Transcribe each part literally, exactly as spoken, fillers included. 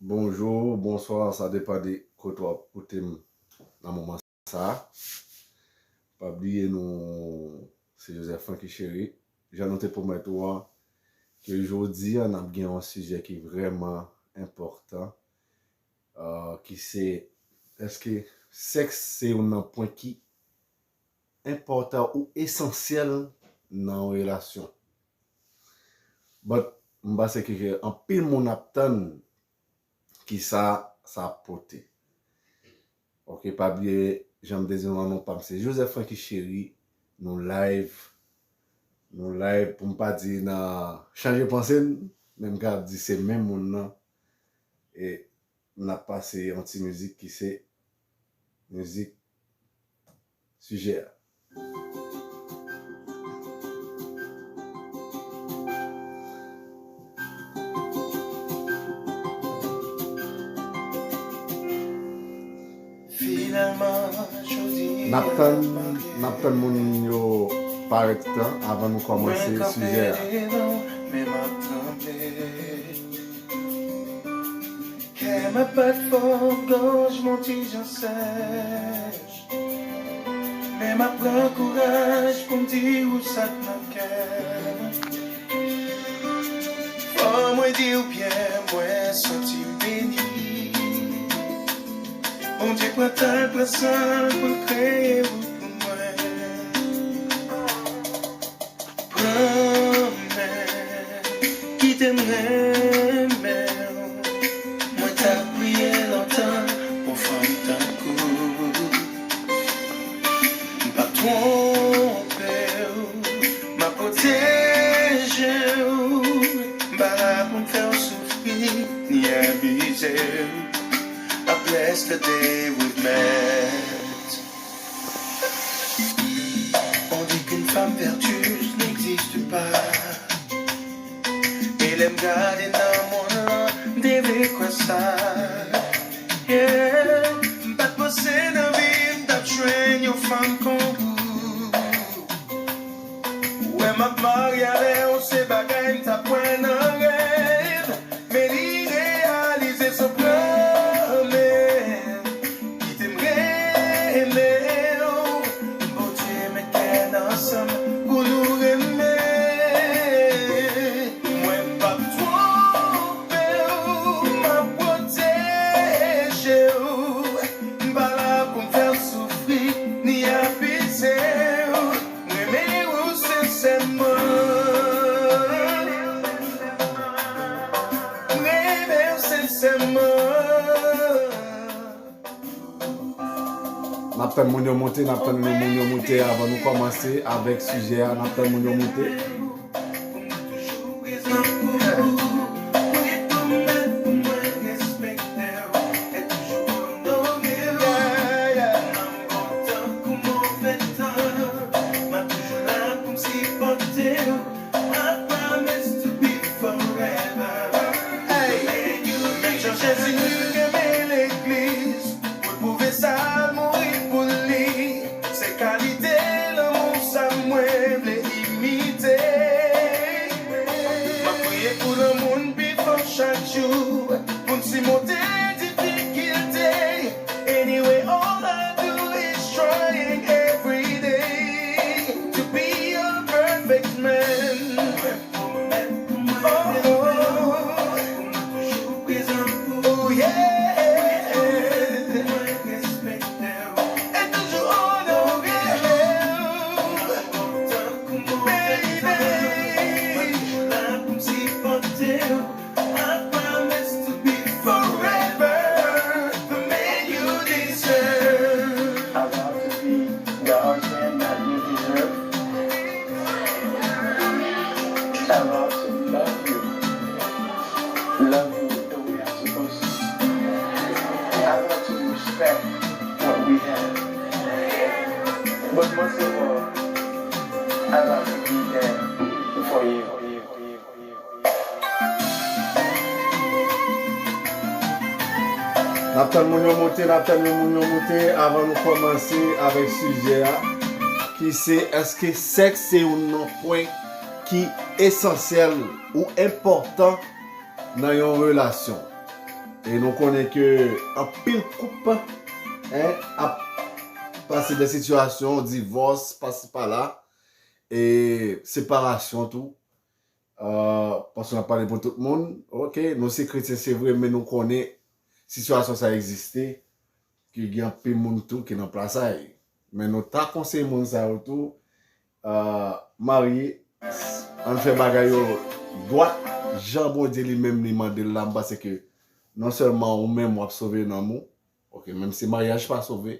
Bonjou, bonswa, sa depann de kote w ap koute m nan moman sa a. Pa bliye nou, se Joseph Francky Chéry. Jan nou te pwomèt ou an, ke jodi a n ap gen yon sijè ki vrèman enpòtan, ah, ki se, èske sèks se youn nan pwen ki enpòtan ou esansyèl nan yon relasyon? But, m panse ke, ke anpil moun ap tann kisa sa ap pote. Ok, pa bliye, jan m te di nou an, non pa m se Joseph Francky Chéry, nou live, nou live, pou m pa di nan chanje panse m, men m ka di se menm moun nan, e n ap pase yon ti mizik ki se mizik sijè a. N ap tann, n ap tann moun yo parèt tan avan nou kòmanse sijè a. Kè m ap bat fò, gòj mwen ti jan sèch. Men m ap pran kouraj pou m di w sa k nan kè m. Fò mwen di w byen, mwen santi m beni. Bondye pran tan l, pran san l pou l kreye w pou mwen. Pran men, kite m renmen w. Mwen t ap priye lontan pou fanm tankou w. M p ap twonpe w, m ap pwoteje w. M pa la pou m fè w soufri, ni abize w. I bless the day we've met. On dit qu'une femme vertueuse n'existe pas. E lè m gade nan monn lan, m te vle kwè sa. Yeah. M pa t panse nan vi m t ap jwenn yon fanm kon ou. Ou wè m ap marye avè w, se bagay m t ap wè nan rèv. Men li reyalize san pwoblèm. Kite m renmen w. Bondye met kè n ansanm pou nou renmen. Mwen m p ap twonpe w, m ap pwoteje w. M pa la pou m fè w soufri, ni abize w. M renmen w sensèman. M renmen w sensèman. N ap tann moun yo monte, n ap tann moun yo monte avan nou kòmanse avèk sijè a. N ap tann moun yo monte. Hey, menm jan Jezi renmen legliz, pou l pwouve sa l mouri pou li. Se kalite lanmou sa mwen vle imite. M ap priye pou lanmou n pi fò chak jou, pou n simonte difikilte. Anyway, all I do is trying every day to be your perfect man. Oh, oh, oh. Oh, yeah. E toujou onore w, baby. I promise to be forever the man you deserve. I vow to be the husband that you deserve. I vow to love you, love you the way I'm supposed to. I vow to respect what we have. But most of all, I vow to be there for you. N ap tann moun yo monte, n ap tann moun yo monte avan nou kòmanse avèk sijè a, ki se, èske sèks se youn nan pwen ki esansyèl ou enpòtan nan yon relasyon? E nou konnen ke anpil koup, en, ap pase de sitiyasyon, divòs, pasi pala, e separasyon tou. Ah, paske n ap pale pou tout moun. Ok, nou se kretyen, se vre, men nou konnen sitiyasyon sa egziste, ke gen anpil moun tou ki nan plas sa yo. Men nou ta konseye moun sa yo tou, ah, marye, ann fè bagay yo dwat, jan Bondye li menm li mande l la. M panse ke non sèlman ou menm w ap sove nanm ou, ok, menm si maryaj pa sove,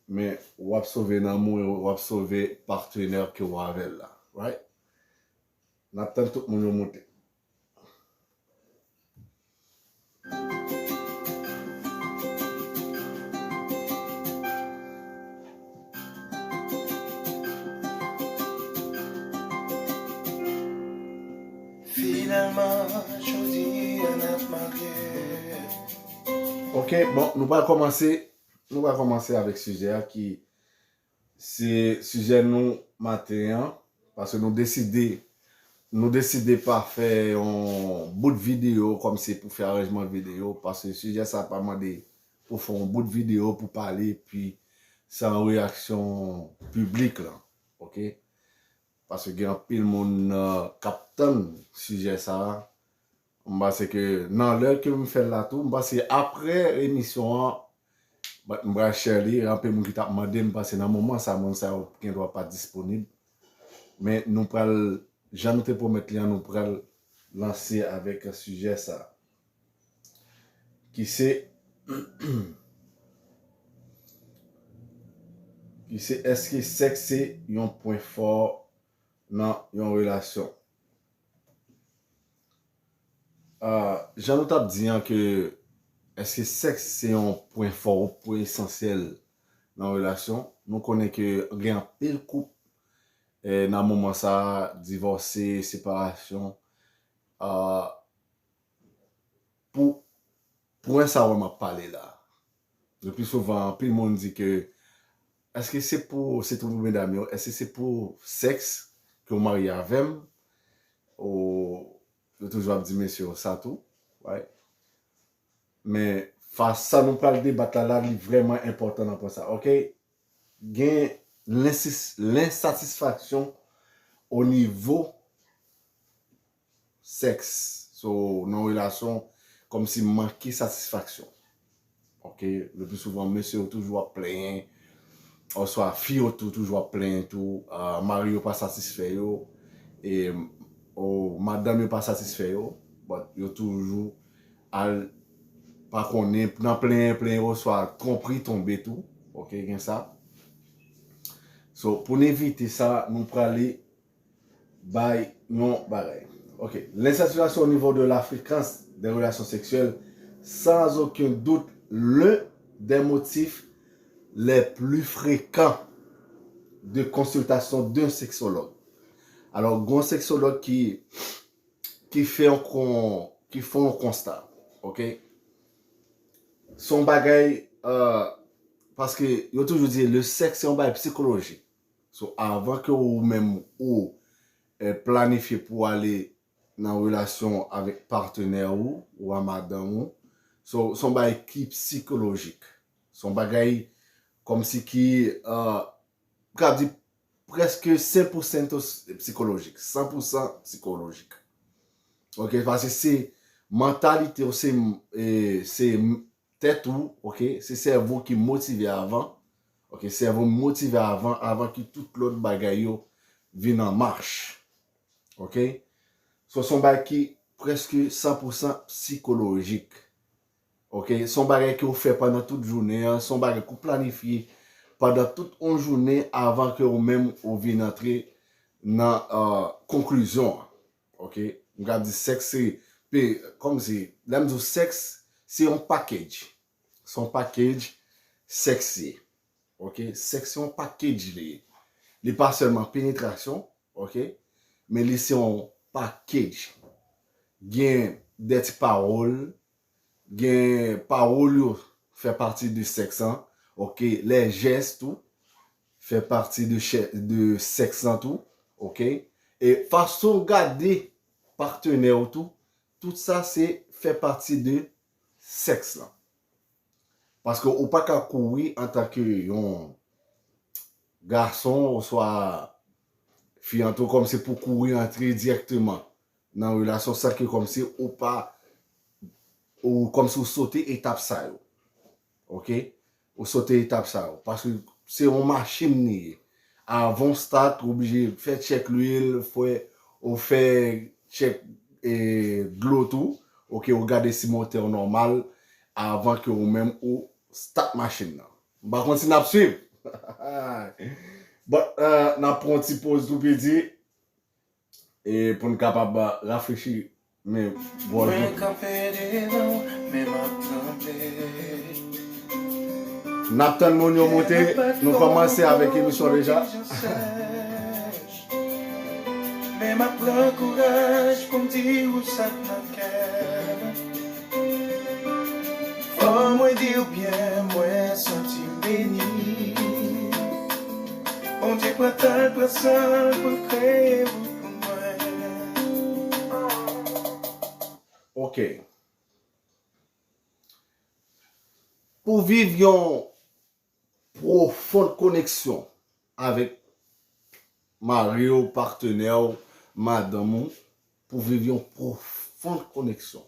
men w ap sove nanm ou e w ap sove patnè ke w avè l la, right? N ap tann tout moun yo monte. Finalman, jodi a n ap marye. Ok, bon, nou pral kòmanse, nou pral kòmanse avèk sijè a ki se sijè nou maten an, paske nou deside, nou deside pa fè yon bout videyo kòmsi pou fè aranjman videyo, paske sijè sa pa mande pou fè yon bout videyo pou pale, epi se an reyaksyon piblik lan, ok? Paske gen anpil moun, euh, k ap tann sijè sa a. M panse ke nan lè ke m fè l la tou, m panse apre emisyon an, m pral share li, anpil moun ki t ap mande, m panse nan moman sa, moun sa yo gen dwa pa disponib. Men nou pral, jan nou te pwomèt li an, nou pral lanse avèk sijè sa. Ki se, ki se, èske sèks se yon pwen fò nan yon relasyon? Ah, jan nou t ap di an ke èske sèks se yon pwen fò, pwen esansyèl nan relasyon? Nou konnen ke gen anpil koup, eh, nan moman sa a, divòse, separasyon, ah, pou pwen sa a m ap pale la. Le pli souvan, anpil moun di ke, èske se pou, sitou pou medam yo, èske se pou sèks ke w marye avè m? Ou, yo toujou ap di mesye yo sa tou, right? Men, fas sa nou pral debat la, la, li vrèman enpòtan nan pwen sa, ok? Gen lensis-, lensatisfaksyon o nivo sèks. So, nan relasyon, kòmsi manke satisfaksyon. Ok, le pli souvan, mesye yo toujou ap plenyen, oswa fi yo tou toujou ap plenyen tou, ah, mari yo pa satisfè yo, e, o, madanm yo pa satisfè yo, but yo toujou al, pa konnen, nan plenyen, plenyen, oswa twonpri tonbe tou, ok, gen sa. So, pou n evite sa, nou prale bay yon bagay. Ok. L'insatisfaction au niveau de la fréquence des relations sexuelles, sans aucun doute, l'un des motifs les plus fréquents de consultation d'un sexologue. Alò, gen yon seksològ ki, ki fè yon kon-, ki fè yon konsta. Ok? Se yon bagay, euh, paske yo toujou di, le sexe se yon bagay psikolojik. So, avan ke ou menm ou, eh, planifye pou ale nan relasyon avèk patnè ou, ou a madanm ou, so, se yon bagay ki psikolojik. Se yon bagay kòmsi ki, eh, m ka di prèske san pou san psikolojik, san pou san psikolojik. Ok, paske se mantalite w, se, eh, se tèt ou, ok, se sèvo ki motive avan, ok, sèvo motive avan, avan ki tout lòt bagay yo vin an mach, ok. So, se yon bagay ki prèske san pou san psikolojik, ok. Se yon bagay ke w fè pandan tout jounen an, se yon bagay ke w planifye pandan tout yon jounen avan ke ou menm ou vin antre nan, euh, konklizyon an. Ok? M ka di sèks se, pe-, kòmsi, lè m di w sèks, se yon package. Se yon package sèks ye. Ok? Sèks se yon package li ye. Li pa sèlman penetrasyon, ok? Men li se yon package. Gen de ti pawòl, gen pawòl yo fè pati de sèks lan, ok? Lè jès tou fè pati de chè-, de sèks lan tou, ok? E fason w gade patnè w tou, tout sa se fè pati de sèks lan. Paske ou pa ka kouri antanke yon gason oswa fi an tou kòmsi pou kouri antre dirèkteman nan relasyon san ke kòmsi ou pa ou kòmsi ou sote etap sa yo. Oke? Ou sote etap sa yo. Paske se yon machin li ye. Avan w start, ou oblije fè tchèk lwil, fè, ou fè tchèk e, dlo tou. Oke, ou gade si motè w nòmal avan ke ou menm ou start machin nan. M pa konn si n ap swiv. But, uh, n ap pran yon ti poz tou pidi. E pou n kapab rafrechi men bòl tou. N ap tann moun yo monte, nou kòmanse avèk emisyon deja. Men m ap pran kouraj pou m di ou sa k nan kè m. Fò mwen di w byen, mwen santi m beni. Bondye pran tan l pran san l pou l kreye ou pou mwen. Oke. Pou viv yon pwofon koneksyon avèk mari w, patnè w, madanm ou, pou viv yon pwofon koneksyon.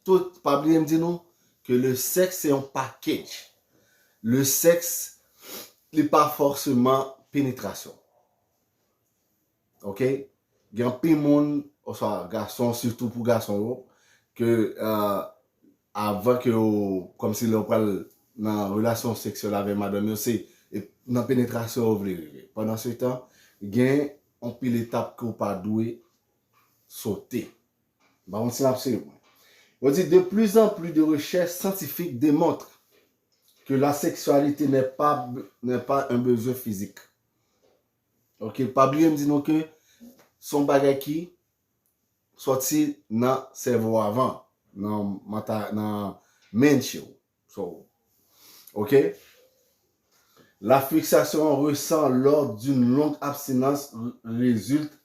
Tout, pa bliye m di nou ke le sèks se yon package. Le sèks, li pa fòseman penetrasyon. Oke? Gen anpil moun, oswa gason, sitou pou gason yo, ke uh, avan ke yo, kòmsi lè yo pral nan relasyon seksyèl avèk madanm yo, se e, nan penetrasyon yo vle rive. Pandan se tan, gen anpil etap ke w pa dwe sote. M pa konn si n ap swiv mwen. Yo di, de plus en plus de recherches scientifiques démontrent que la sexualité n'est pas, n'est pas un besoin physique. Ok, pa bliye m di nou ke se yon bagay ki sòti nan sèvo avan, nan manta, nan mentye w. So, ok? La fixation ressent lors d'une longue abstinence r- résulte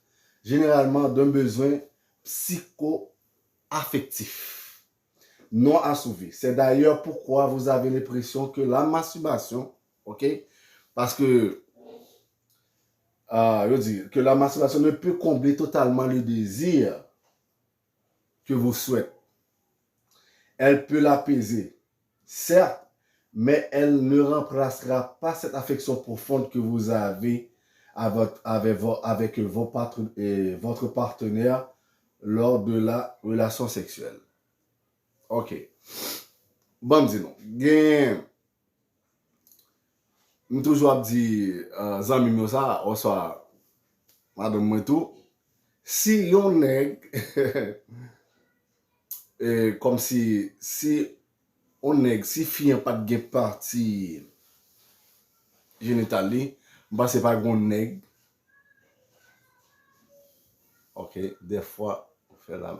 généralement d'un besoin psycho-affectif non assouvi. C'est d'ailleurs pourquoi vous avez l'impression que la masturbation, ok? Parce que, euh, je dis que la masturbation ne peut combler totalement le désir que vous souhaitez. Elle peut l'apaiser, certes, mais elle ne remplacera pas cette affection profonde que vous avez avec, avec, vo- avec vos part- euh, votre partenaire lors de la relation sexuelle. Ok. Ban m di nou. Gen, m toujou ap di uh, zanmi m yo sa, oswa madanm mwen tou, si yon nèg, e, kòmsi, si yon nèg, si fi an pa t gen pati jenital li, m panse pa gen yon nèg. Ok, dèfwa, fè la.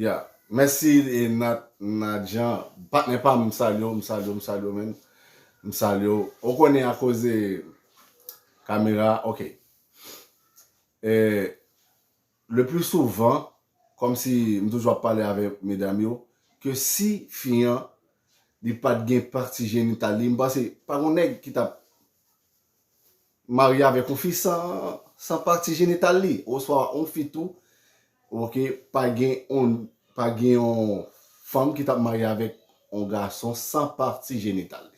Ya, mèsi e Nat, Nadjan, patnè pa m, m salye w, m salye w, m salye w, men. M salye w. Ou konnen akoz kamera, ok. E, le pli souvan, kòmsi m toujou ap pale avèk medam yo, ke si fi an, li pa t gen pati jenital li, m panse, pa gon nèg ki t ap marye avèk yon fi san, san pati jenital li, oswa yon fi tou, ok, pa gen yon, pa gen yon fanm ki t ap marye avèk yon gason san pati jenital li.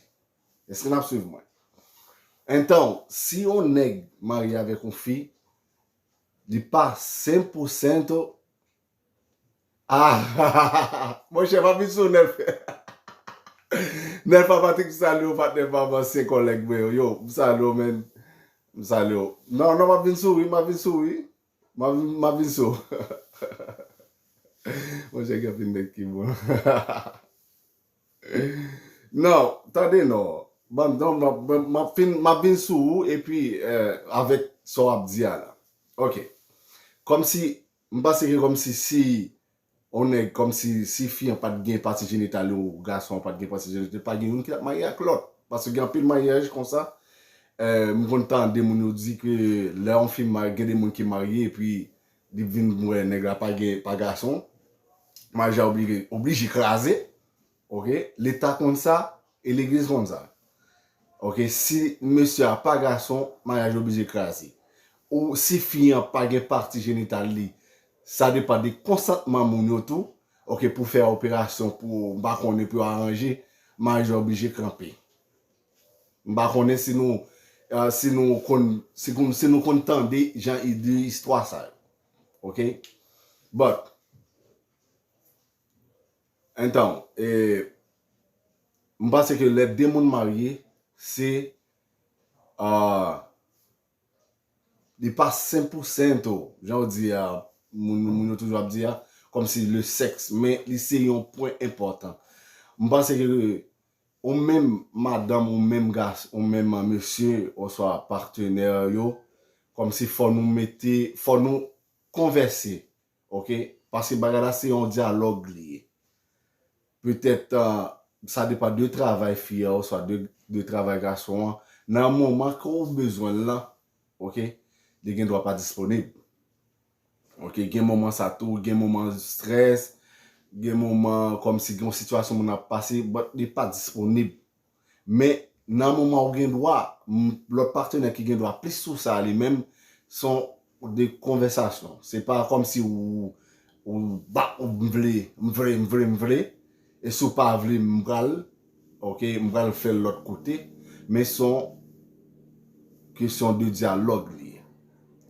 Èske n ap swiv mwen? Enton, si yon nèg marye avèk yon fi, li pa sen pou sento. Ah, monchè, pa vin sou nèf. Nèf a Patrick, m salye w, patnè pa m, ansyen kòlèg mwen yo. Yo, m salye w, men. M salye w. Non, non, m ap vin sou, wi, m ap vin sou, wi. M ap vin, m ap vin sou. Monchè, gen anpil nèg ki bon. Non, tande non. Ban m, non, m ap, m ap fin, m ap vin sou ou, epi, eh, avèk sa w ap di a la. Ok. Kòmsi, m panse ke kòmsi si yon nèg, kòmsi si fi an pa t gen pati jenital li, ou gason an pa t gen pati jenital li, pa gen youn ki t ap marye ak lòt. Paske gen anpil maryaj konsa. Eh, m konn tande moun yo di ke lè yon fi marye, gen de moun ki marye, epi li vin wè nèg la pa gen, pa gason. maryaj la oblije, oblije kraze. Ok, Leta konn sa e legliz konn sa. Ok, si mesye a pa gason, maryaj oblije kraze. Ou si fi an pa gen pati jenital li, sa depann de konsantman moun yo tou. Ok, pou fè operasyon, pou m pa konnen, pou yo aranje, maryaj la oblije kanpe. M pa konnen si nou, uh, si nou konn, si, si nou konn tande jan de istwa sa yo. Ok? But, antan, e, m panse ke lè de moun marye, se, uh, li pa cent pour cent, jan w di a, moun, moun yo toujou ap di a, kòmsi le sexe, men li se yon pwen enpòtan. M panse ke ou menm madanm, ou menm gas, ou menm mesye, oswa patnè yo, kòmsi fò nou mete, fò nou konvèse, ok? Paske bagay la se yon dyalòg li ye. Petèt, uh, sa depann de travay fi an, oswa de, de travay gason an. Nan moman ke w bezwen l lan, ok, li gen dwa pa disponib. Ok, gen moman sa tou, gen moman strès, gen moman kòmsi gen yon sitiyasyon moun ap pase, but li pa disponib. Men nan moman ou gen dwa, m, lòt patnè ki gen dwa plis sou sa li menm, se yon de konvèsasyon. Se pa kòmsi ou, ou, ba, ou m vle, m vle, m vle, m vle, e si w pa vle, m pral, ok, m pral fè l lòt kote, men se yon kesyon de dyalòg li ye.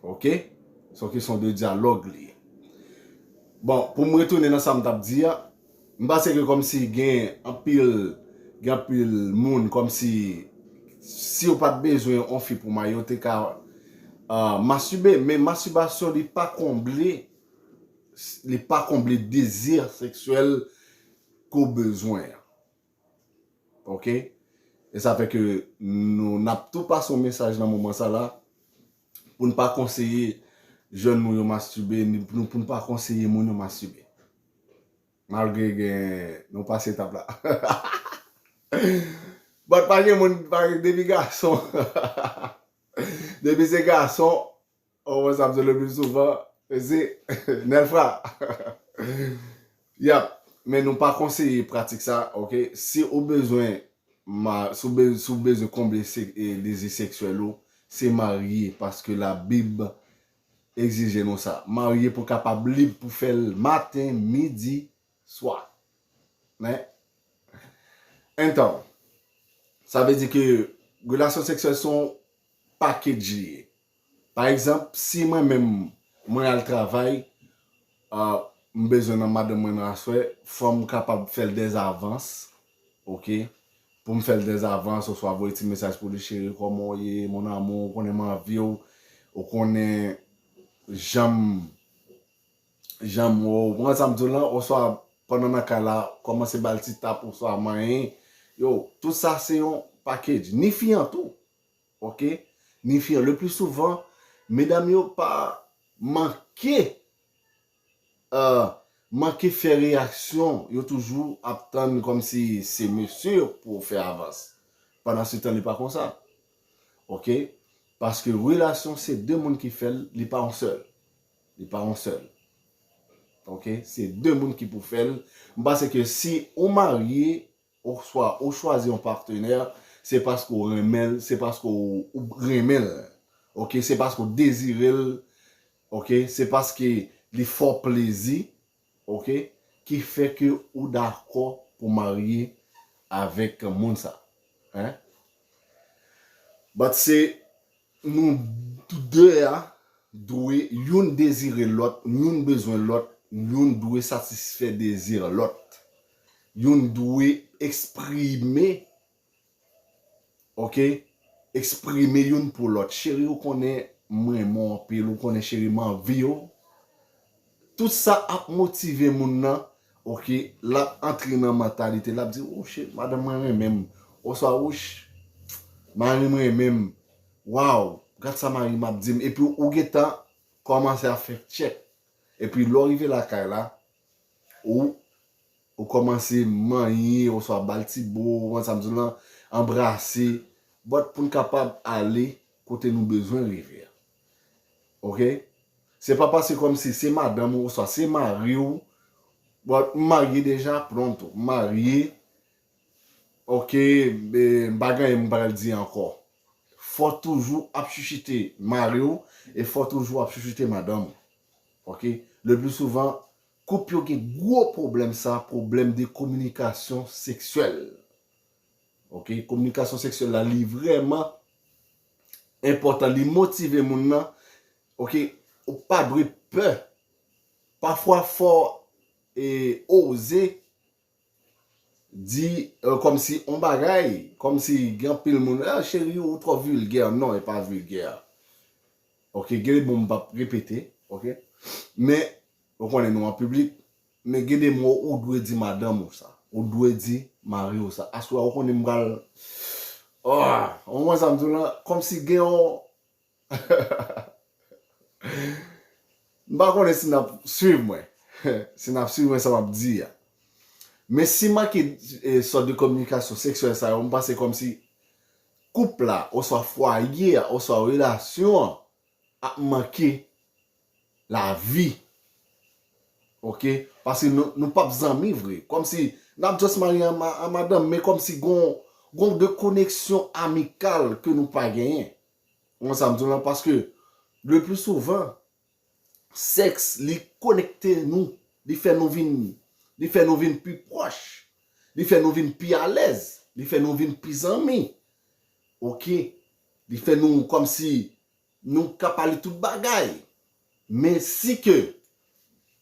Ok? Se yon kesyon de dyalòg li ye. Bon, pou m retounen nan sa m t ap di a, m panse ke kòmsi gen anpil, gen anpil moun kòmsi si yo pa t bezwen yon fi pou marye, yo te ka, uh, mastibe, men mastibasyon li pa konble, li pa konble dezi seksyèl ke w bezwen an. Ok? E sa fè ke nou, n ap tou pase yon mesaj nan moman sa la, pou n pa konseye jèn nou yo mastibe, ni pou nou, pou n pa konseye moun yo mastibe. Malgre gen, nou pase etap la. But pa gen moun, pa gen, depi gason. Depi se gason, ou wè sa m di le pli souvan, se nèfra. Yap, men nou pa konseye pratik sa, ok? Si ou bezwen, ma, si ou be-, si ou bezwen konble se, e, dezi seksyèl ou, se marye, paske Labib egzije nou sa. Marye pou kapab lib pou fè l maten, midi, swa. Men, antan, sa vle di ke relasyon seksyèl se yon package li ye. Pa egzanp, si mwen menm, mwen al travay, ah, m bezwen nan madanm mwen nan aswè, fò m kapab fè l dèzavans, ok? Pou m fè l dèzavans, oswa voye ti mesaj pou li, cheri, kòman w ye, mon amour, ou konnen m anvi w, ou konnen jan m, jan m wè w, ou konprann sa m di w lan, oswa pandan nan kay la, kòmanse ba l ti tap, oswa manyen. Yo, tout sa se yon package. Ni fi an tou. Ok? Ni fi an. Le pli souvan, medam yo pa manke, euh, manke fè reyaksyon. Yo toujou ap tann kòmsi se mesye pou fè avans. Pandan se tan, li pa konsa. Ok? Paske relasyon se de moun ki fè l, li pa yon sèl. Li pa yon sèl. Ok? Se de moun ki pou fè l. M panse ke si ou marye, oswa ou chwazi yon patnè, se paske w renmen l, se paske w, ou renmen l. Ok? Se paske w dezire l. Ok? Se paske li fè w plezi. Ok? Ki fè ke ou dakò pou marye avèk moun sa. Hein? But se nou de a dwe, youn dezire lòt, youn bezwen lòt, youn dwe satisfè dezi lòt. Youn dwe eksprime, ok, eksprime youn pou lòt. Cheri, ou konnen m renmen w anpil, ou konnen cheri, m anvi w. Tout sa ap motive moun nan, ok, l ap antre nan mantalite, l ap di, "Oh, shit, madanm mwen renmen m." Oswa, "Oh, sh-, mari m renmen m. Wow, gad sa mari m ap di m." Epi ou gentan kòmanse ap fè tchèk. Epi lè w rive lakay la, ou, ou kòmanse manyen, oswa ba l ti bo, ou konn sa m di w lan, anbrase, but pou n kapab ale kote nou bezwen rive a. Ok? Se pa paske kòmsi se madanm ou, oswa se mari w, But m marye deja, pronto. M marye, ok, e, m pa gen anyen m pral di ankò. Fò toujou ap chichite mari w e fò toujou ap chichite madanm ou. Ok? Le pli souvan, koup yo gen gwo pwoblèm sa, pwoblèm de kominikasyon seksyèl. Ok? Kominikasyon seksyèl la, li vrèman enpòtan, li motive moun nan. Ok? Ou pa dwe pè. Pafwa fò e oze di, e, kòmsi on bagay, kòmsi gen anpil moun, ah, cheri, ou twò vilgè. Non, e pa vilgè. Ok, gen de mo m p ap repete, ok? Men, ou konnen nou an piblik, men gen de mo ou dwe di madanm ou sa, ou dwe di mari w sa. Aswè a, ou konnen m pral, ah, ou konprann sa m di w lan, kòmsi gen yon M pa konnen si n ap swiv mwen. Si n ap swiv mwen sa m ap di a. Men si manke, e, sòt de kominikasyon seksyèl sa yo, m panse kòmsi koup la, oswa fwaye a, oswa relasyon an ap manke lavi. Ok? Paske nou, nou p ap zanmi vre. Kòmsi n ap just marye a ma-, a madanm, men kòmsi gon, gon de koneksyon amikal ke nou pa genyen. Ou konn sa m di w lan? Paske, le pli souvan, sèks, li konekte nou, li fè nou vin, li fè nou vin pi pwòch, li fè nou vin pi alèz, li fè nou vin pi zanmi. Ok? Li fè nou kòmsi nou ka pale tout bagay. Men si ke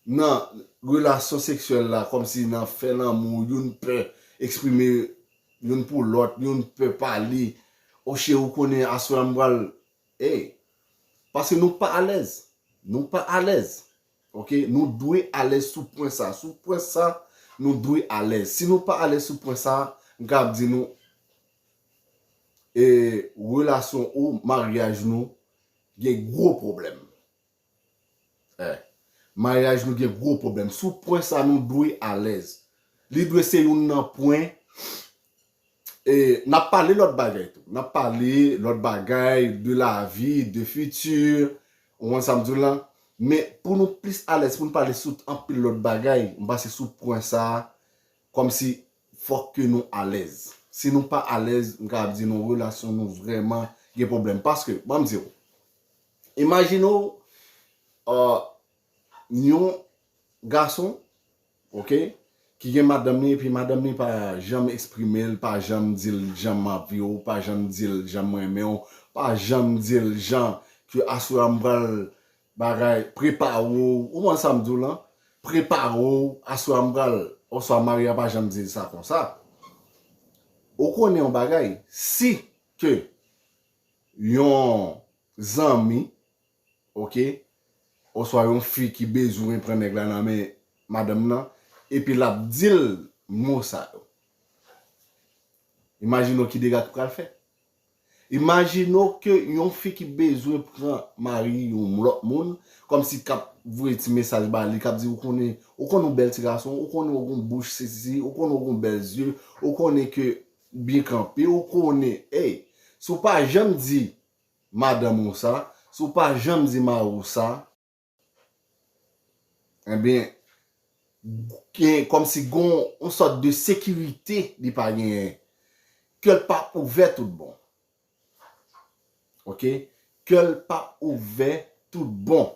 nan relasyon seksyèl la, kòmsi nan fè lanmou, youn pè eksprime youn pou lòt, youn pè pale, o cheri, ou konnen aswè a m pral, ey, paske nou pa alèz. Nou pa alèz. Ok? Nou dwe alèz sou pwen sa. Sou pwen sa, nou dwe alèz. Si nou pa alèz sou pwen sa, m kapab di nou, e, relasyon ou maryaj nou gen gwo pwoblèm. Eh, maryaj nou gen gwo pwoblèm. Sou pwen sa, nou dwe alèz. Li dwe se youn nan pwen, e, n ap pale lòt bagay tou. N ap pale lòt bagay, de lavi, de fiti, ou konn sa m di w lan. Men pou nou plis alèz, pou nou pale sou anpil lòt bagay, m panse sou pwen sa a, kòmsi fòk ke nou alèz. Si nou pa alèz, m kapab di nou relasyon nou vrèman gen pwoblèm. Paske, ban m di w, imajine w, e, yon gason, ok, ki gen madanm li, epi madanm li pa janm eksprime l, pa janm di l jan m anvi w, pa janm di l jan m renmen w, pa janm di l jan ke aswè a m pral bagay, prepare w, ou konn sa m di w lan, prepare w, aswè a m pral, oswa mari a pa janm di l sa konsa. Ou konnen yon bagay, si ke yon zanmi, ok, oswa yon fi ki bezwen pran nèg la nan men madanm nan, epi l ap di l mo sa yo. Imajine w ki dega ki pral fèt. Imajine w ke yon fi ki bezwen pran mari yon lòt moun, kòmsi k ap voye ti mesaj ba li, k ap di, ou konnen, ou konnen w bèl ti gason, ou konnen w gon bouch sesi, ou konnen w gon bèl zye, ou konnen ke byen kanpe, ou konnen, ey, si w pa janm di madanm ou sa, si w pa janm di mari w sa, ebyen, gen kòmsi gon yon sòt de sekirite li pa genyen. Kè l pa ouvè tout bon. Ok? Kè l pa ouvè tout bon.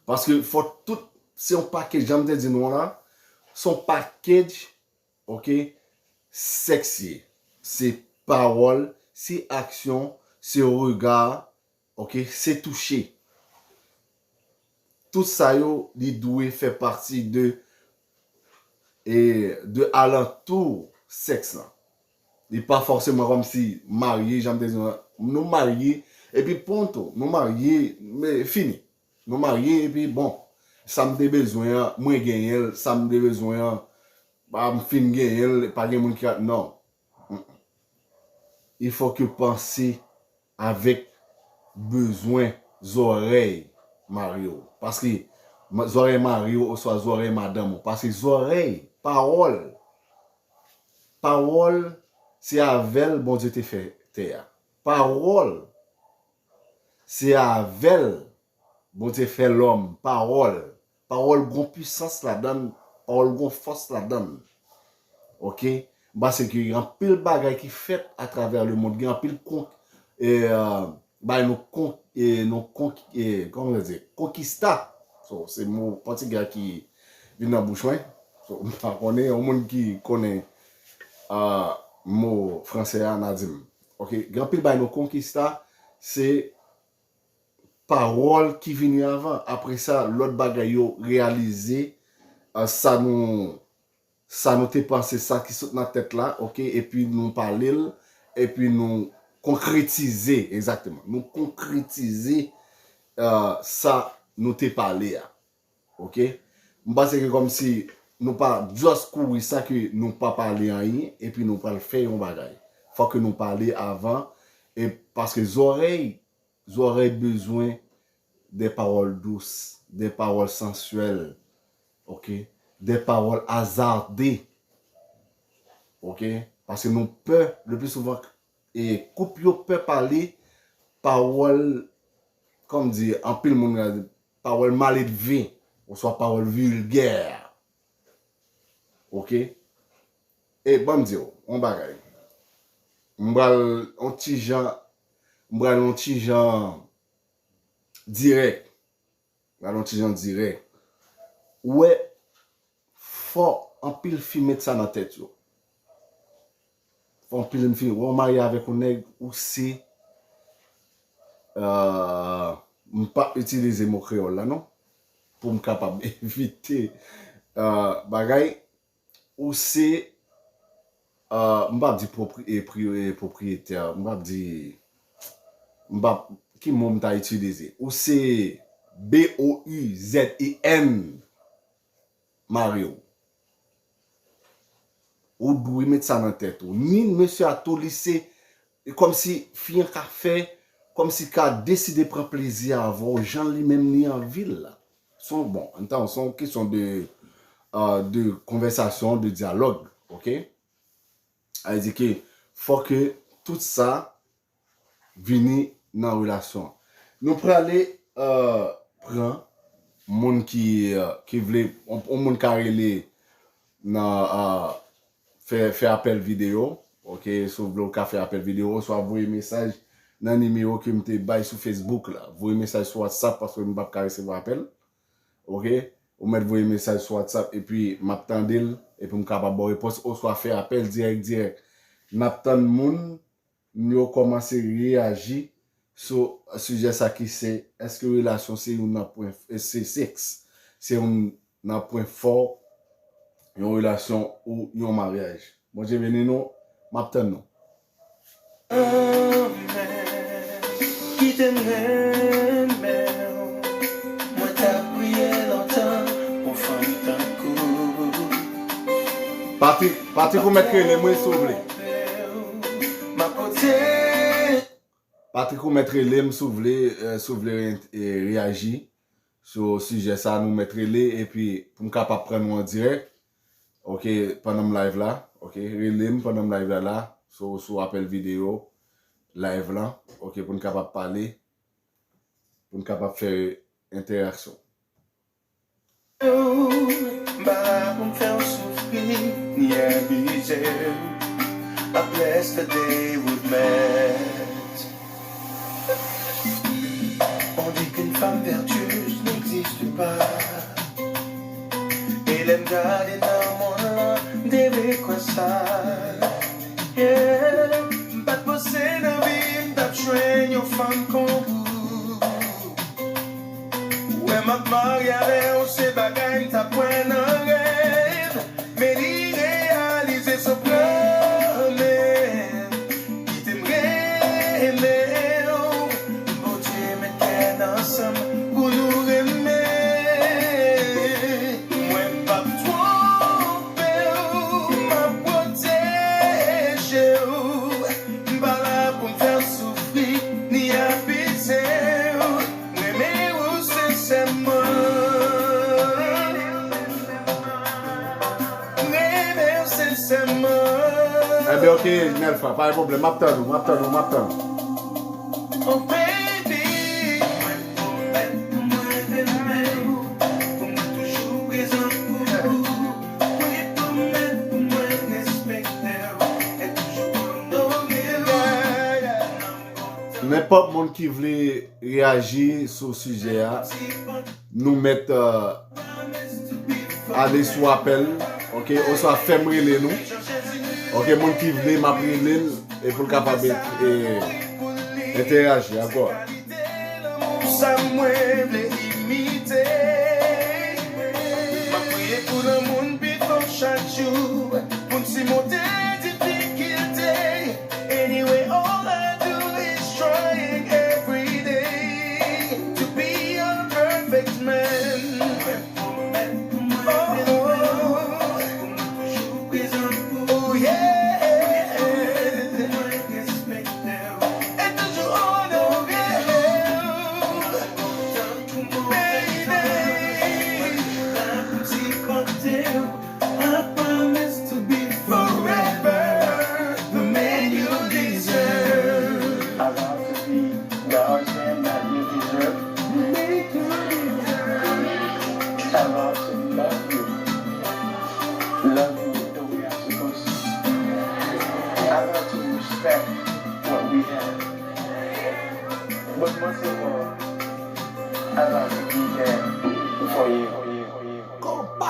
Paske fò tout, se yon package, jan m te di nou an la, se yon package, ok, sèks ye. Se pawòl, se aksyon, se rega, ok, se touche. Tout sa yo, li dwe fè pati de, e, de alantou sèks lan. Li pa fòseman kòmsi marye, jan m te di nou, nou marye, epi pronto, nou marye, men fini. Nou marye, epi bon, sa m te bezwen an, mwen genyen l, sa m te bezwen an, ba, m fin genyen l, pa gen moun ki ka, non. Mm-mm. Il faut que panse avèk bezwen zòrèy mari w. Paske ma-, zòrèy mari w oswa zòrèy madanm ou. Paske zòrèy, pawòl, pawòl, se avè l Bondye te fè tè a. Pawòl, se avè l Bondye fè lòm. Pawòl, pawòl gon pwisans ladan l, pawòl gon fòs ladan l. Oke? M panse ke gen anpil bagay ki fèt atravè lemonn, gen anpil kon, e, bay nou kon, e, nou kon, e, kòman yo di, konkista. So, se mo pòtigè ki vin nan bouch mwen. So, m pa konnen, yon moun ki konnen, ah, mo franse a, n a di m. Oke, gen anpil bay nou konkista, se pawòl ki vini avan. Apre sa, lòt bagay yo reyalize, ah, sa nou, sa nou te panse, sa ki sot nan tèt la, oke, epi nou pale l, epi nou konkretize, egzakteman. Nou konkretize, ah, sa nou te pale a. Oke? M panse ke kòmsi nou pa just kouri sa ke nou pa pale anyen, epi nou pral fè yon bagay. Fòk ke nou pale avan, e paske zòrèy, zòrèy bezwen de pawòl dous, de pawòl sansyèl, oke? De pawòl azarde, oke? Paske nou pè, le pli souvan, e koup yo pè pale pawòl, kòm di, anpil moun ka di, pawòl maledve, oswa pawòl vilgè. Oke? E ban m di w yon bagay. M pral yon ti jan, m pral yon ti jan dirèk. M pral yon ti jan dirèk. Ou wè, fò anpil fi met sa nan tèt yo. Fò anpil fi, wè w marye avèk yon nèg, ou se, euh, m p ap itilize mo kreyòl la, non, pou m kapab evite, euh, bagay, ou se, euh, m p ap di pwopri-, e, pri-, e, pwopriyetè, m p ap di, m p ap, ki mo m ta itilize? Ou se B O U Z E N, mari w. Ou dwe met sa nan tèt ou. Ni mesye a tou, li se, e kòmsi fi an ka fè, kòmsi ka deside pran plezi avè w, jan li menm li anvi l la. Se yon, bon, antan, se yon kesyon de, euh, de konvèsasyon, de dyalòg, oke? Sa vle di ke fò ke tout sa vini nan relasyon an. Nou prale, euh, pran moun ki, euh, ki vle, yon, yon moun ka rele nan, euh, fè, fè apèl videyo, oke, si w vle w ka fè apèl videyo, oswa voye mesaj nan nimewo ke m te bay sou Facebook la. Voye mesaj sou WhatsApp paske m p ap ka resevwa apèl, oke? Ou mèt voye mesaj sou WhatsApp epi m ap tande l, epi m kapab ba w repons, oswa fè apèl dirèk dirèk. N ap tann moun yo kòmanse reyaji sou sijè sa ki se, èske relasyon se youn nan pwen, se sèks? Se youn nan pwen fò yon relasyon ou yon maryaj? Bondye beni nou, m ap tann nou. Kite m renmen w. Mwen t ap priye lontan pou fanm tankou. Patrick, Patrick, ou mèt rele m wi, si w vle. M ap pote. Patrick, ou mèt rele m si w vle, eh, si w vle, eh, reyaji sou sijè sa, nou mèt rele, epi pou m kapab pran nou an dirèk, oke, pandan m live la, oke, rele m pandan m live la, la, sou, sou apèl videyo, live lan, oke, pou n kapab pale, pou n kapab fè entèraksyon. M pa la pou m fè w soufri, ni abize w. I bless the day with mad. On dit qu'une femme vertueuse n'existe pas. E lè m gade nan monn lan, m te vle kwè sa. Yeah. M pa t panse nan vi m t ap jwenn yon fanm kon ou. Ou wè m ap marye avè w, se bagay m t ap wè nan rèv. Men li reyalize san pwoblèm. Kite m renmen w. Bondye met kè n ansanm pou nou renmen. Mwen p ap twonpe w, m ap pwoteje w. M pa la pou m fè w soufri, ni abize w. M renmen w sensèman. M renmen w sensèman. Ebyen, oke, Nelfa, pa gen pwoblèm. M ap tann ou, m ap tann ou, m ap tann ou. Oh, baby, mwen pwomèt pou mwen renmen w, pou mwen toujou Nenpòt moun ki vle reyaji sou sijè a, nou mèt, euh, ale sou apèl, ok, oswa fè m rele nou. Ok, moun ki vle, m ap rele l, e pou l kapab, e, entèyaji ankò. Sa mwen vle imite. M ap priye pou lanmou n pi fò chak jou, pou n simonte difikilte. Anyway, all I do is trying every day to be a perfect man. Oh, oh, oh, yeah. E toujou onore w, baby. I promise to be forever the man you deserve. I vow to be the husband that you deserve. I vow to love you, love you the way I'm supposed to. I vow to respect what we have. But most of all, I vow to be there for you. Konpa!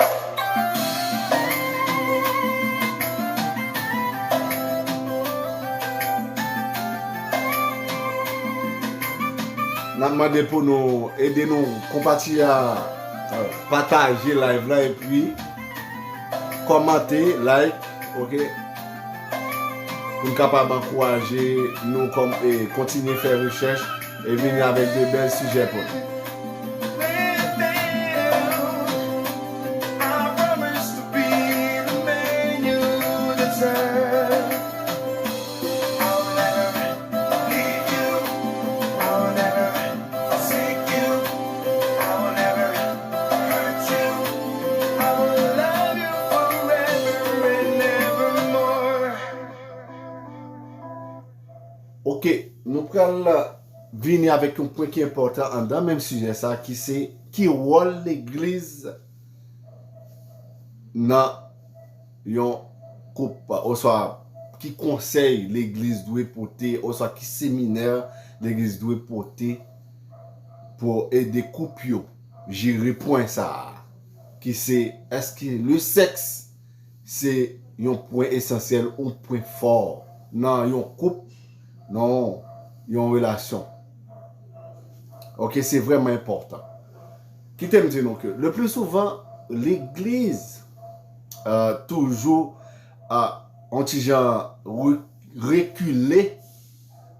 N ap mande pou nou ede nou konpatija, euh, pataje live la epi kòmante, like, ok? Pou n kapab ankouraje nou kòm, e kontinye fè rechèch e vini avèk de bèl sijè pou nou. Ok, nou pral vini avèk yon pwen ki enpòtan anndan menm sijè sa, ki se, ki wòl legliz nan yon koup, oswa ki konsèy legliz dwe pote, oswa ki seminè legliz dwe pote pou ede koup yo jere pwen sa a, ki se, èske le sèks se yon pwen esansyèl, yon pwen fò nan yon koup, nan yon relasyon. Ok, se vrèman enpòtan. Kite m di nou ke le pli souvan, legliz, euh, toujou, euh, yon ti jan re-, rekile,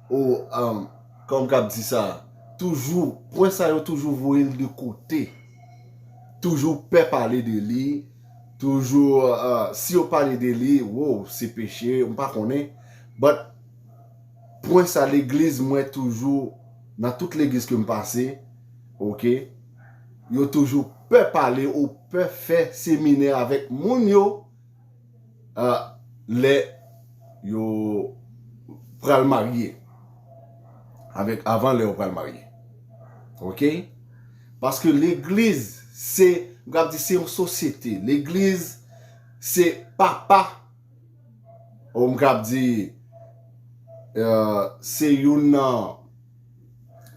ou, euh, kòman m kab di sa, toujou, pwen sa yo toujou voye l de kote. Toujou pè pale de li, toujou, euh, si yo pale de li, wow, se peche, m pa konnen. But, pwen sa legliz mwen toujou, nan tout legliz ke m pase, ok, yo toujou pè pale ou pè fè seminè avèk moun yo, euh, lè yo pral marye. Avèk, avan lè yo pral marye. Ok? Paske legliz, se, m kab di, se yon sosyete. Legliz, se papa. Ou m kab di, euh, se youn nan,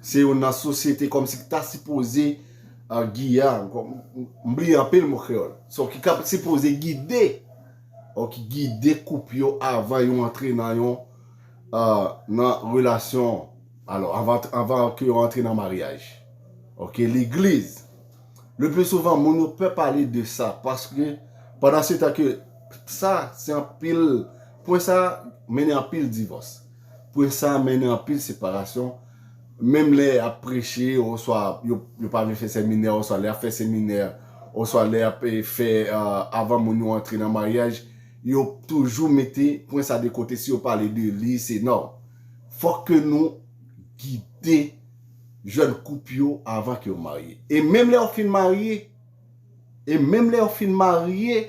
se youn nan sosyete kòmsi ki ta sipoze, euh, gi-, a, kòm, m bliye anpil mo kreyòl. So, ki ka sipoze gide, ou ki gide koup yo avan yo antre nan yon, euh, nan relasyon, alò, avan, avan ke yo antre nan maryaj. Ok, legliz. Le pli souvan, moun yo pè pale de sa, paske pandan se tan ke sa, se anpil, pwen sa mennen anpil divòs. Pwen sa mennen anpil separasyon. Menm lè y ap preche, oswa yo, yo pa vle fè seminè, oswa lè y ap fè seminè, oswa lè y ap, eh, fè, eh, avan moun yo antre nan maryaj, yo toujou mete pwen sa de kote. Si yo pale de li, se non. Fòk ke nou gide jèn koup yo avan ke yo marye. E menm lè yo fin marye, e menm lè yo fin marye,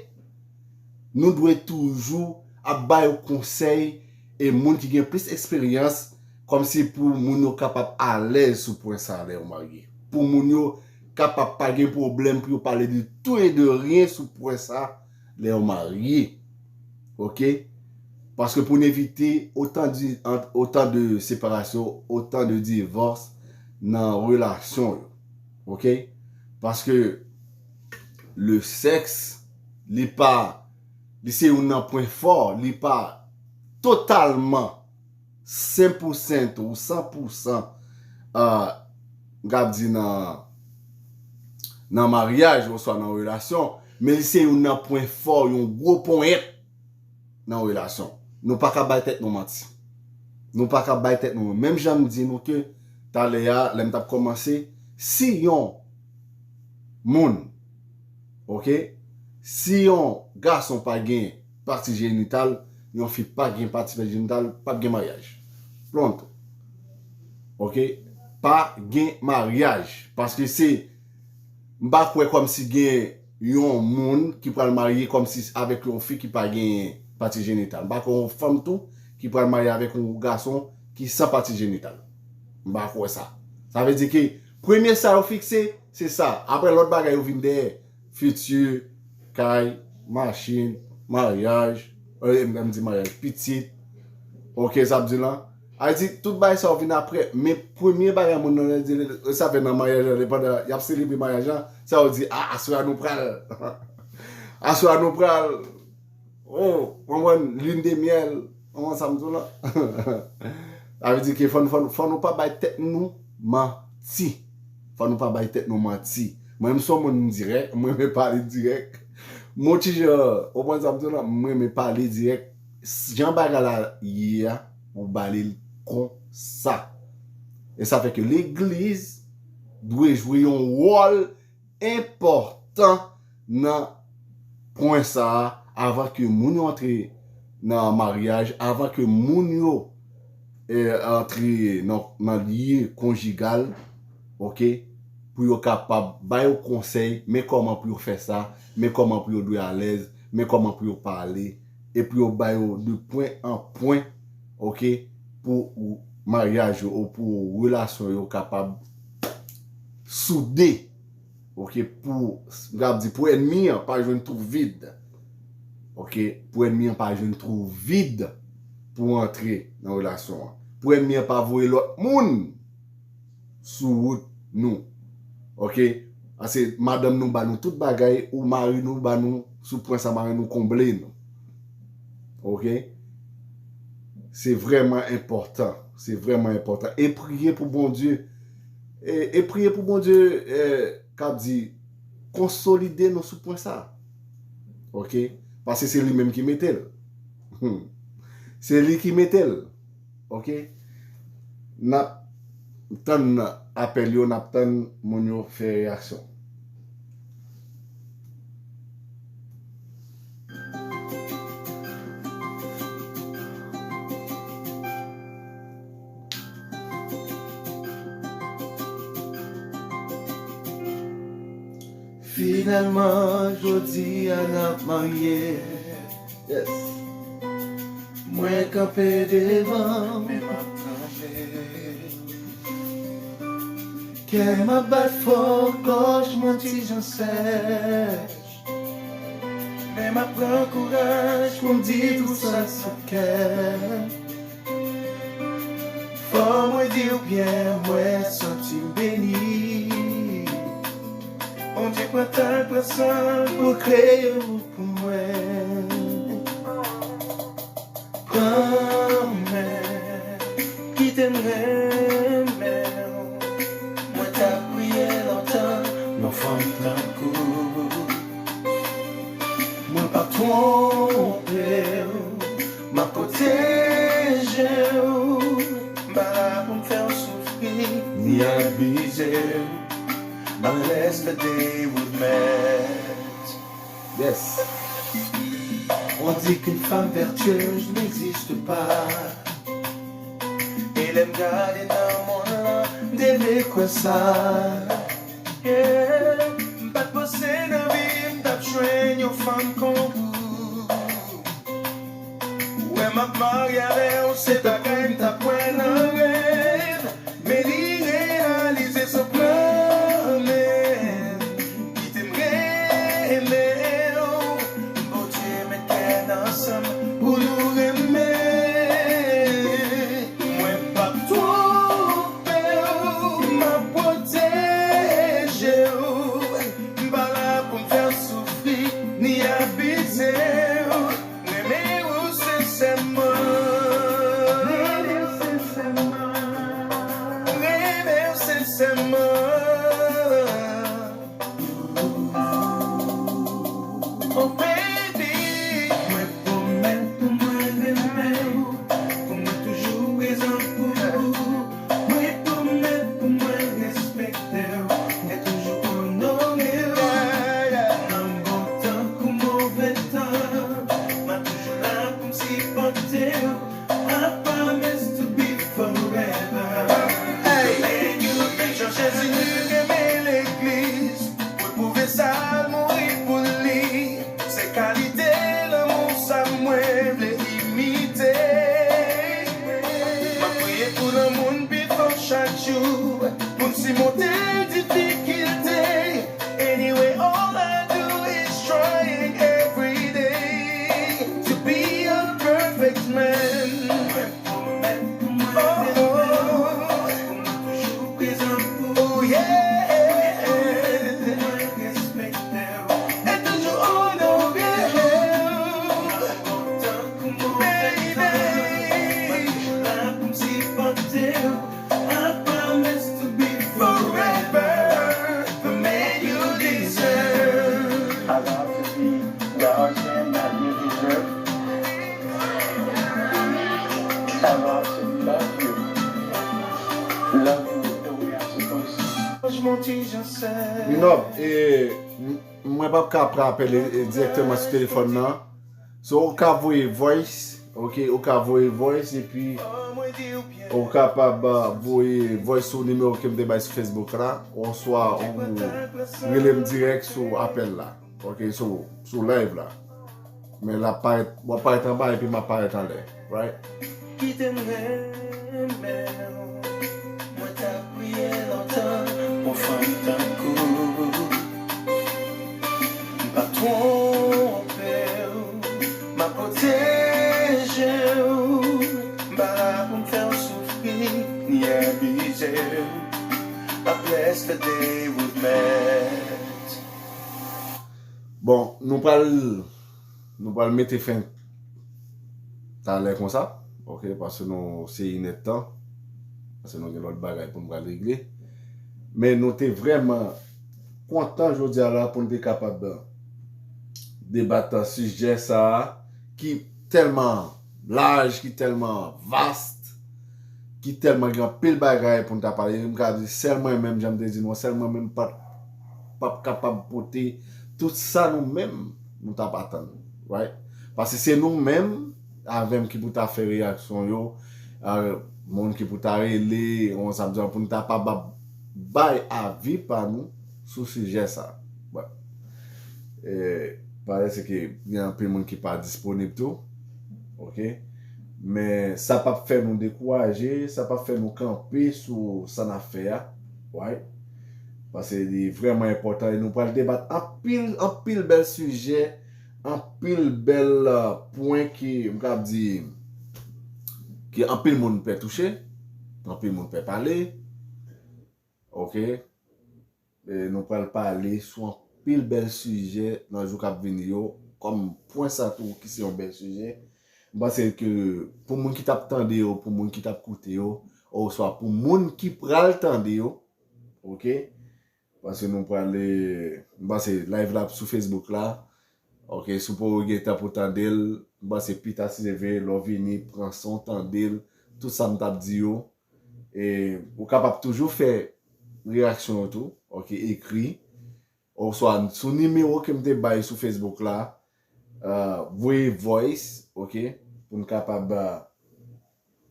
nou dwe toujou ap ba yo konsèy, e moun ki gen plis eksperyans, kòmsi pou moun yo kapab alèz sou pwen sa lè yo marye. Pou moun yo kapab pa gen pwoblèm pou yo pale de tou e de ryen sou pwen sa lè yo marye. Ok? Paske pou n evite otan di, ant, otan de separasyon, otan de divòs nan relasyon yo. Oke? Paske le sèks, li pa, li se youn nan pwen fò, li pa totalman sen pou sen ou san pou san, ah, m kab di nan, nan maryaj oswa nan relasyon, men li se youn nan pwen fò, yon gwo ponyèt nan relasyon. Nou pa ka bay tèt nou manti. Nou pa ka bay tèt nou, menm jan m di nou ke talè a, lè m t ap kòmanse, si yon moun, oke, si yon gason pa gen pati jenital, yon fi pa gen pati jenital, p ap gen maryaj. Pronto. Oke? Pa gen maryaj. Paske se, m pa kwè kòmsi gen yon moun ki pral marye kòmsi avèk yon fi ki pa gen pati jenital. M pa kwè yon fanm tou ki pral marye avèk yon gason ki san pati jenital. M pa kwè sa. Sa vle di ke premye sa yo fikse, se sa. Apre lòt bagay yo vin dèyè. Fiti, kay, machin, maryaj, eh, m, m di maryaj, pitit. Oke, sa ap di lan. A di, tout bagay sa yo vin apre, men premye bagay moun nan di, sa fè nan maryaj la, pandan y ap selebre maryaj la, sa yo di, a, aswè a nou pral. Aswè a nou pral. Oh, konprann, lune de miel. Konprann sa m di w la? Sa vle di ke fò, fò, fò nou pa bay tèt nou manti. Fò nou pa bay tèt nou manti. Mwen, m se yon moun dirèk, mwen renmen pale dirèk. Mwen ti jan, ou konprann sa m di w la? Mwen renmen pale dirèk. Jan bagay la ye a, ou bale l konsa. E sa fè ke legliz dwe jwe yon wòl enpòtan nan pwen sa a, avan ke moun yo antre nan maryaj, avan ke moun yo, eh, antre nan, nan lye konjigal, oke, pou yo kapab ba yo konsèy, men kòman pou yo fè sa, men kòman pou yo dwe alèz, men kòman pou yo pale, e pou yo ba yo de pwen an pwen, oke, pou ou, maryaj yo, ou pou relasyon yo kapab soude. Oke, pou, m kab di, pou ènmi an pa jwenn twou vid. Oke, pou ènmi an pa jwenn twou vid pou antre nan relasyon an. Pou ènmi an pa voye lòt moun sou wout nou. Oke? Paske madanm nou ba nou tout bagay, ou mari nou ba nou, sou pwen sa mari nou konble nou. Oke? Se vrèman enpòtan. Se vrèman enpòtan. E priye pou Bondye. E, e priye pou Bondye, eh, k ap di, konsolide nou sou pwen sa. Oke? Paske se li menm ki mete l. Hmm. Se li ki mete l. Oke? N ap tann apèl yo, n ap tann moun yo fè reyaksyon. Finalman, jodi a n ap marye. Yes. Mwen kanpe devan, men m ap kanpe. Kè m ap bat fò, gòj mwen ti jan sèch. Men m ap pran kouraj pou m di tout sa k sou kè. Fò mwen di w byen, mwen santi m beni. Bondye pran tan l, pran san l pou l kreye w pou mwen. Pran men, kite m renmen w. Mwen t ap priye lontan, yon fanm tankou w. Mwen p ap twonpe w, m ap pwoteje w. M pa la pou m fè w soufri, ni abize w. Unless the day would mend. Yes. On dit qu'une femme vertueuse n'existe pas. E lè m gade nan monn lan, m te vle kwè sa. Yeah. M pa t panse nan vi m t ap jwenn yon fanm kon ou. Ou wè m ap marye avè w, se bagay m t ap wè nan rèv. Men li reyalize san pwoblèm. Kite m renmen w. Bondye met kè n ansanm pou nou renmen. Oh baby, mwen pwomèt pou mwen renmen w, pou mwen toujou prezan pou ou. Mwen pwomèt pou mwen respekte w e toujou onore w. Nan bon tan kou move tan, m a toujou la pou m sipòte w. I promise to be forever. Hey, Jezi renmen legliz, mwen pwouve sa l mouri pou li. Se kalite lanmou sa mwen vle imite. M ap priye pou lanmou n pi fò chak jou, pou n simonte difikilte. Anyway, all I do is trying every day to be a perfect man. Oh, oh, oh, yeah. E toujou onore w, baby. I promise to be forever the man you deserve. I love to be the husband that you deserve. I love to love you. Love you the way I'm supposed to. Mon ti Jan sè. Minòb, e, m-, mwen p ap ka pran apèl, e, e, dirèkteman sou telefòn nan. So, ou ka voye voice, ok, ou ka voye voice, epi ou kapab, uh, voye voice sou nimewo ke m te bay sou Facebook la, oswa ou rele m dirèk sou apèl la, ok, sou, sou live la. Men l ap parèt, w ap parèt anba epi m ap parèt anlè, right? Kite m renmen w, mwen t ap priye lontan pou fanm tankou w. M p ap twonpe w, m ap pwoteje w. M pa la pou m fè w soufri, ni abize w. A blessed day we've met. Bon, nou pral, nou pral mete fen talè konsa, ok, paske nou se inèdtan, paske nou gen lòt bagay pou nou pral regle. Men nou te vrèman kontan jodi a la pou nou te kapab debat sijè sa a ki tèlman laj, ki tèlman vast, ki tèlman gen anpil bagay pou n ta pale. M ka di sèl mwen menm, jan m te di nou an, sèl mwen menm p ap, p ap kapab pote tout sa nou menm nou t ap atann, right? Paske se nou menm avè m ki pou ta fè reyaksyon yo, a, moun ki pou ta rele, yon sa m di pou n ta pa bay avi pa nou sou sijè sa. Bon. E, parèske gen anpil moun ki pa disponib tou. Ok? Men sa p ap fè nou dekouraje, sa p ap fè nou kanpe sou sa n ap fè a. Right? Paske li vrèman enpòtan e nou pral debat anpil, anpil bèl sijè, anpil bèl, uh, pwen ki, m ka di, ki anpil moun pè touche, anpil moun pè pale. Ok? E nou pral pale sou anpil bèl sijè nan jou k ap vini yo, kòm pwen sa tou ki se yon bèl sijè. M panse ke pou moun ki t ap tande yo, pou moun ki t ap koute yo, oswa pou moun ki pral tande yo, ok? Paske nou pral, e, m panse live la sou Facebook la, ok, si w poko gen tan pou tande l, m panse pita si Dye vle, lè w vini, pran san w tande l, tout sa m t ap di yo, e ou kapab toujou fè reyaksyon w tou, ok, ekri, oswa sou nimewo ke m te bay sou Facebook la, uh, voye voice, ok, pou n kapab, uh,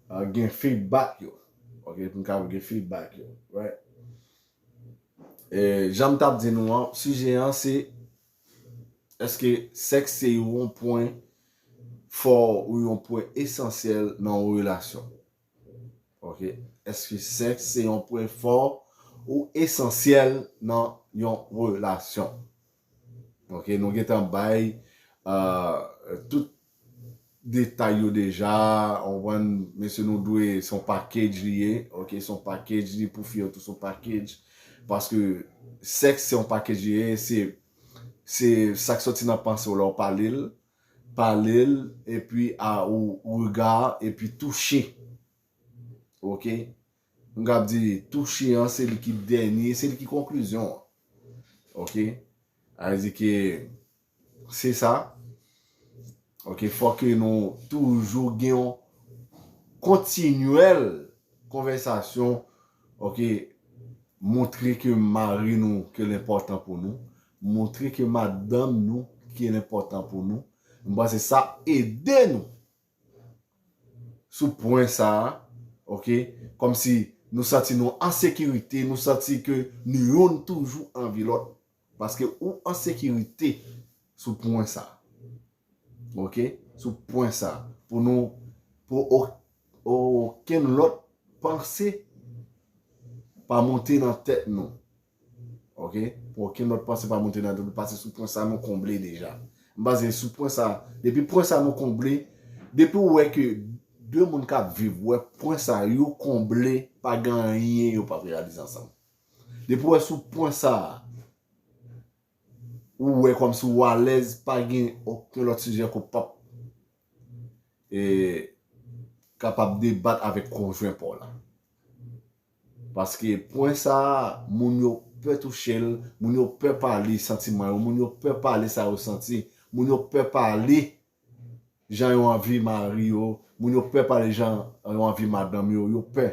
uh, gen feedback yo, ok, pou n kapab gen feedback yo, right? E, jan m t ap di nou an, sijè an se, èske sèks se yon pwen fò ou yon pwen esansyèl nan yon relasyon? Ok. Èske sèks se yon pwen fò ou esansyèl nan yon relasyon? Ok, nou gentan bay, euh, tout detay yo deja, w konprann, mesye, nou dwe, se yon package li ye, ok, se yon package li pou fi yo tou, se yon package, paske sèks se yon package li ye, se, se sa k soti nan panse w lè w pale l, pale l, epi a ou rega, epi touche. Ok? M kab di touche an, se li ki dènye, se li ki konklizyon an. Ok? Sa vle di ke se sa. Ok, fò ke nou toujou gen yon kontinyèl konvèsasyon, ok, montre ke mari nou ke l enpòtan pou nou, montre ke madanm nou ke l enpòtan pou nou. M panse sa ede nou sou pwen sa a, ok, kòmsi nou santi nou an sekirite, nou santi ke nou youn toujou anvi lòt, paske ou an sekirite sou pwen sa a. Ok, sou pwen sa a, pou nou, pou o- okenn lòt panse pa monte nan tèt nou. Ok, pou okenn lòt panse pa monte nan tèt nou, paske sou pwen sa a nou konble deja. M panse sou pwen sa a, depi pwen sa a nou konble, depi w wè ke de moun k ap viv, w wè pwen sa a yo konble, pa gen anyen yo p ap reyalize ansanm. Depi w wè sou pwen sa a, ou wè kòmsi w alèz, pa gen okenn lòt sijè ke w p ap e, kapab debat avèk konjwen pa w la. Paske pwen sa a, moun yo pè touche l, moun yo pè pale santiman yo, moun yo pè pale sa yo santi, moun yo pè pale jan yo anvi mari yo, moun yo pè pale jan yo anvi madanm yo, yo pè.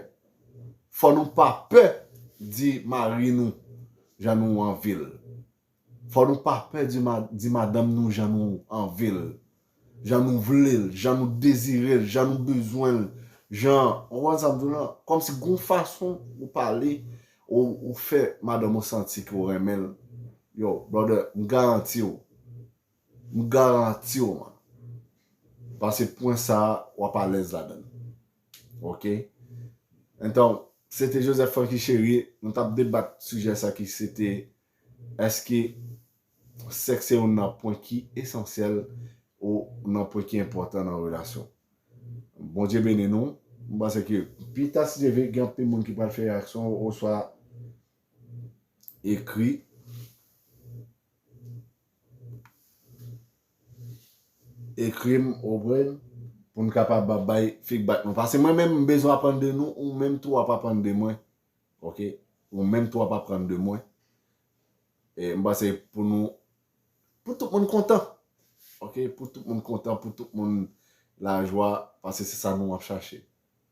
Fò nou pa pè di mari nou jan nou anvi l. Fò nou pa pè di, ma, di madanm nou jan nou anvi l, jan nou vle l, jan nou dezire l, jan nou bezwen l, jan, ou konprann sa m di w lan? Kòmsi gon fason ou pale, ou, ou fè madanm ou santi ke w renmen l. Yo, brother, m garanti w. M garanti w, man. Pase pwen sa a, w ap alèz ladan l. Ok? Enton, se te Joseph Francky Chérie, nou t ap debat sijè sa ki se te, èske sèks se youn nan pwen ki esansyèl ou nan pwen ki enpòtan nan relasyon? Bondye beni nou. M panse ke pita, si Dye vle, gen anpil moun ki pral fè reyaksyon oswa ekri, ekri m, ou konprann, pou n kapab bay feedback nou. Paske mwen menm, m bezwen aprann de nou, ou menm tou w ap aprann de mwen. Ok? Ou menm tou w ap aprann de mwen. E m panse pou nou, pou tout moun kontan. Ok? Pou tout moun kontan, pou tout moun lajwa, paske se sa nou ap chache.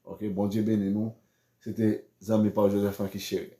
Ok? Bondye beni nou. Se te zanmi pa w Joseph Francky Chérie.